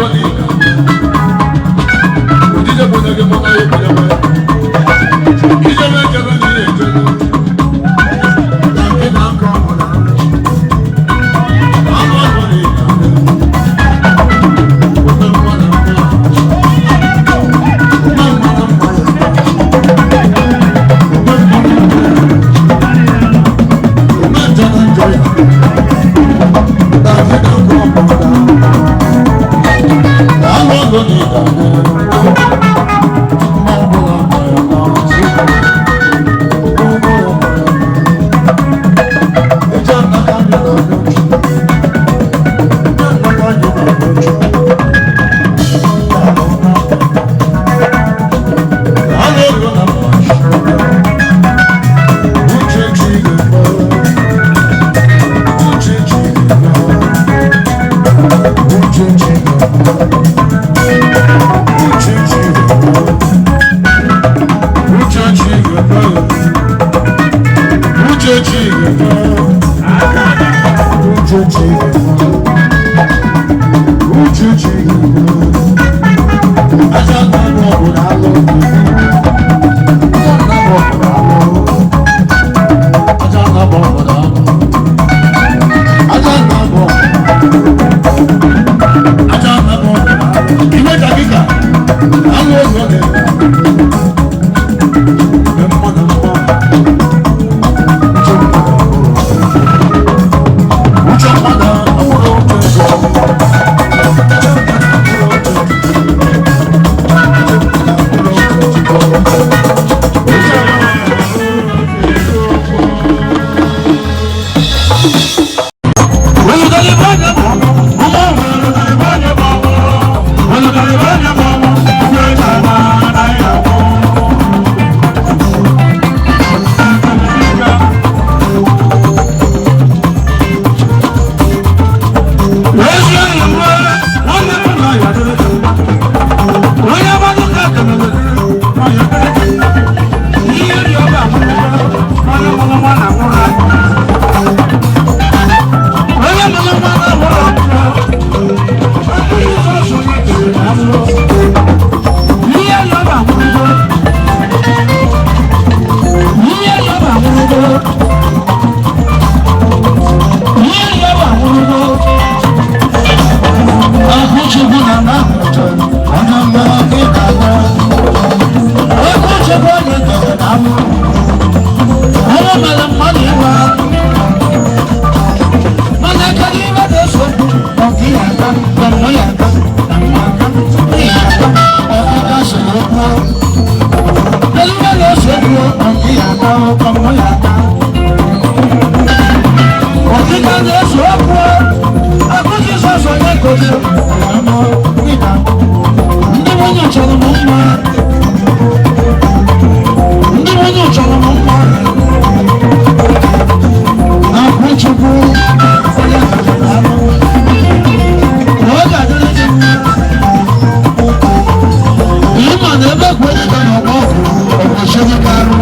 Ụlọ n'ịga. Ojije bụ onye gị mụ na ya ekwenyekwe. Ijebe ejebe na ihe ejebe. Na nke na nke ọ bụla. Anụ ọzọ n'ịga. Ome mma na mma. Ome mma na mma ya. Ome mma na mma ya. Ome njọ na njọ ya. Na nke na nke ọ bụla. Anụ ọzọ n'ịga. Mma ọbụla ma ya na-asụ. Mma ọbụla ma ya na. Eje anaka anyị na-arịọ Chukwu. Eje anaka anyị na-arịọ Chukwu. Alụ ego na mma. Uche chi ga-eme. Uche chi ga-eme. Uche chi ga-eme. Uche chi ga-eme. Uche chi ga-eme. Uche chi ga-eme. Uche chi ga-eme. Uche chi ga-eme. Aja nna m ọ bụ na-alụ. Aja nna m ọ bụ na-alụ. Aja nna m ọ bụ na-alụ. Aja nna m ọ bụ Aja nna m ọ bụ na-alụ. Iwe ka gị ka alụ ụzọ na-eme. Mma na mma. Uche mmadụ abụrụ uche mmadụ abụrụ uche ego. Uche mmadụ abụrụ uche Chukwu. Uche mmadụ abụrụ uche Chukwu. Ndị nwunye chọrọ m mma, ndị nwunye chọrọ m mma. Akwụ Chukwu onye ga-adị na ọ ga-adịrị gị mma. Ịma na ebe kwere ka na ọgba ọgụ ọgọchiri ka arụ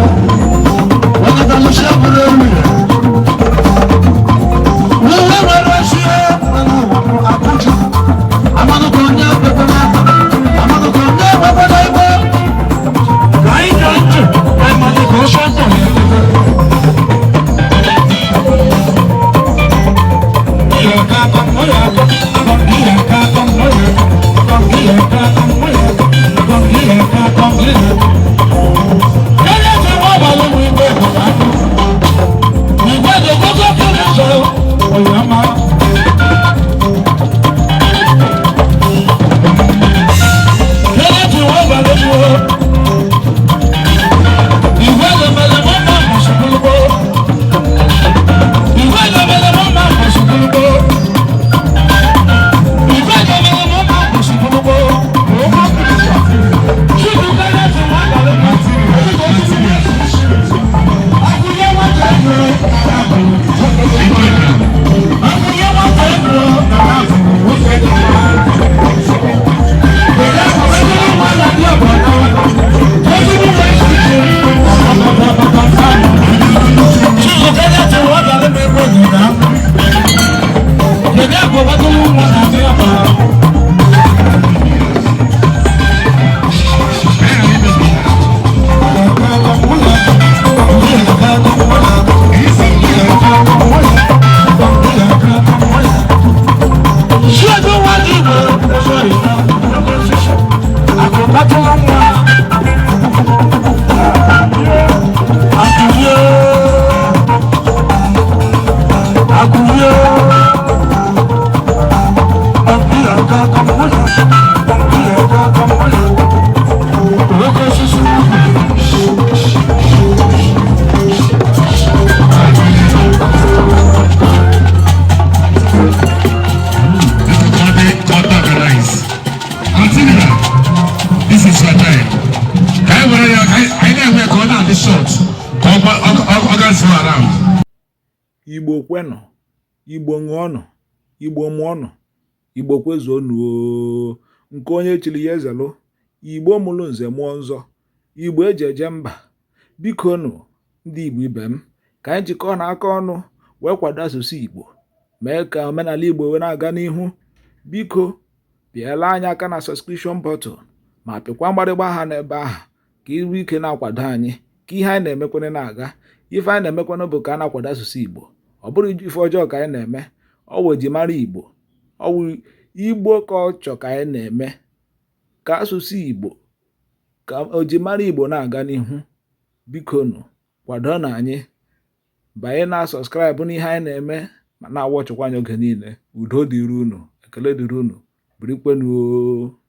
onye galụsi abụrụ ewu ya. Uwe nwere sie nwere ụwa bụ akwụ Chukwu. Amanụkọ onye ekwekwe n'aka, amanụkọ onye ekwekwe n'igwe. This is your time. Ka anyị were ya, ka anyị na-enwe ka ọ na-adị short, ka ọ gazuo around. Igbo kwenụ, Igbo ṅụọnụ, Igbo mụọnụ, Igbo kwezuonụ oo. Nke onye chiri ya ezelụ, Igbo mụrụ nze mụọ nzọ, Igbo eji eje mba. Bikonụ ndị Igbo ibe m, ka anyị jikọọ na aka ọnụ wee kwado asụsụ Igbo, mee ka omenala Igbo wee na-aga n'ihu. Biko pịala anyị aka na subscription button ma pịkwa mgbarịgba aha n'ebe ahụ ka iru ike na-akwado anyị ka ihe anyị na-emekwanụ na-aga. Ife anyị na-emekwanụ bụ ka a na-akwado asụsụ Igbo. Ọ bụrụ ife ọjọọ ka anyị na-eme, ọ wụ ejimara Igbo, ọ wụ Igbo culture ka anyị na-eme ka asụsụ Igbo, ka ojimara Igbo na-aga n'ihu. Bikonụ kwadonụ anyị, banye na subscribe n'ihe anyị na-eme ma na-awatchịkwa anyị oge niile. Udo dịrị unu, ekele dịrị unu, birikwenu oo.